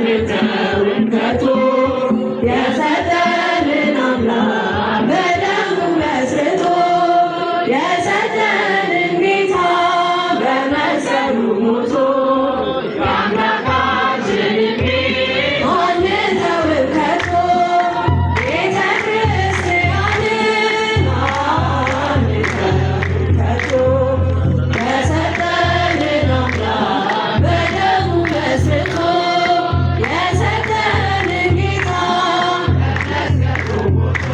አንተውም ከቶ። የሰጠንን አምላክ በደሙ መስርቶ፣ የሰጠንን ጌታ በመስቀሉ ሞቶ፣ የአምላካችንን ቤት አንተውም ከቶ። ቤተ ክርስቲያንን አንተውም ከቶ። የሰጠንን አምላክ በደሙ መስርቶ፣ የሰጠንን ጌታ በመስቀሉ ሞቶ፣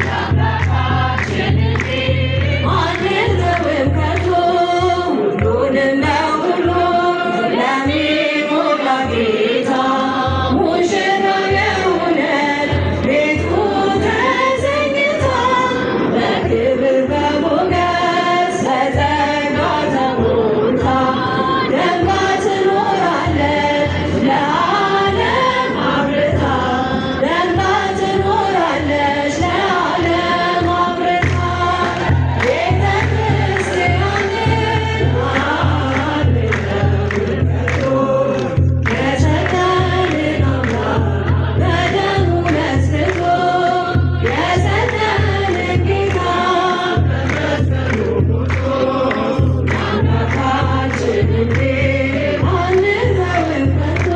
የአምላካችንን ቤት አንተውም ከቶ። ሁሉንም በሁሉ ለሚሞላ ጌታ ሙሽራ የሆነች ቤቱ ተሰኝታ፣ በክብር በሞገስ በጸጋ ተሞልታ ደምቃ ትኖራለች ለዓለም አብርታ፣ ደምቃ ትኖራለች ለዓለም አብርታ። ቤተ ክርስቲያንን አንተውም ከቶ። የሰጠንን አምላክ በደሙ መስርቶ፣ የሰጠንን ጌታ በመስቀሉ ሞቶ፣ የአምላካችንን ቤት አንተውም ከቶ።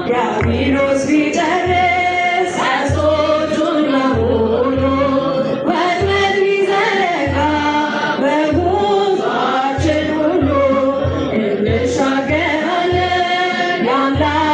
ዲያብሎስ ቢጨርስ ቀስቶቹን በሙሉ፣ ወጥመድ ቢዘረጋ በጉዟችን ሁሉ፣ እንሻገራለን የአምላካችን